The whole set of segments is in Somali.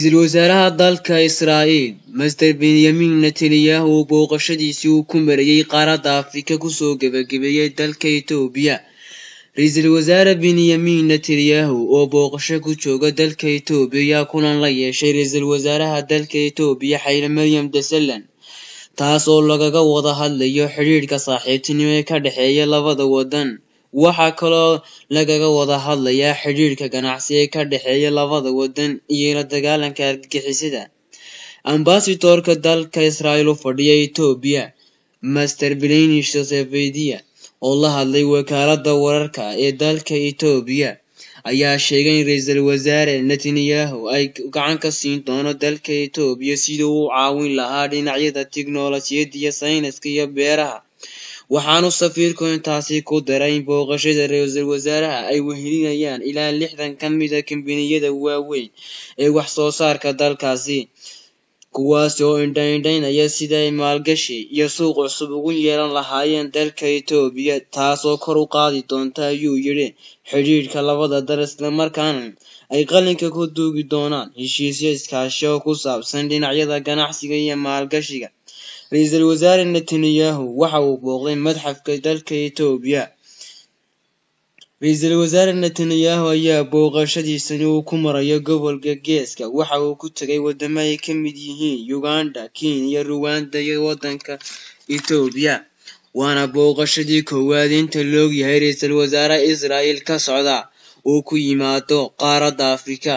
Ra'iisul Wasaaraha dalka Israa'iil Mr Benjamin Netanyahu booqashadiisii uu ku marayay qaaradda Afrika kusoo gabagabeeyay dalka Itoobiya. Ra'iisul Wasaare Benjamin Netanyahu oo booqasho ku jooga dalka Itoobiya ayaa kulan la yeeshay Ra'iisul Wasaaraha dalka Itoobiya Haile Mariam Desalegn, taas oo lagaga wada hadlayo xidhiidhka saaxiibtinimo ee ka dhexeeya labada waddan. Waxaa kaloo lagaga wada hadlayaa xidhiidhka ganacsi ee ka dhexeeya labada waddan iyo la dagaalanka argagixisada. Ambasadorka dalka Israa'iil u fadhiya Itoobiya, Mr Bilene Sefadia, oo la hadlay wakaaladda wararka ee dalka Itoobiya, ayaa sheegay in Ra'iisul Wasaare Netanyahu ay gacan ka siin doono dalka Itoobiya sidii uu u caawin lahaa dhinacyada tiknoolajiyadda iyo sayniska iyo beeraha. Waxaanu safiirku intaasi ku daray in booqashada ra'iisul wasaaraha ay wehelinayaan ilaa 60 ka mid ah kambaniyada waaweyn ee wax soo saarka dalkaasi, kuwaas oo indha-indhaynaya sidii ay maalgashi iyo suuq cusub ugu yeelan lahaayeen dalka Itoobiya, taasoo kor u qaadi doonta, ayuu yidhi, xidhiidhka labada dal, isla markaana ay qalinka ku duugi doonaan heshiisyo iskaashi oo ku saabsan dhinacyada ganacsiga iyo maalgashiga. Ra'iisul Wasaare Netanyahu waxa uu booqday madxafka dalka Itoobiya. Ra'iisul Wasaare Netanyahu ayaa booqashadiisani uu ku marayo gobolka Geeska waxa uu ku tegay wadamo ay ka mid yihiin Uganda, Kenya, Rwanda iyo waddanka Itoobiya. Waana booqashadii koowaad inta la ogyahay ra'iisul wasaare Israa'iil ka socda uu ku yimaado qaaradda Afrika.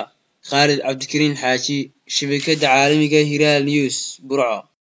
Khaalid Cabdikariin Xaaji, shabakadda caalamiga Hiral News, Burco.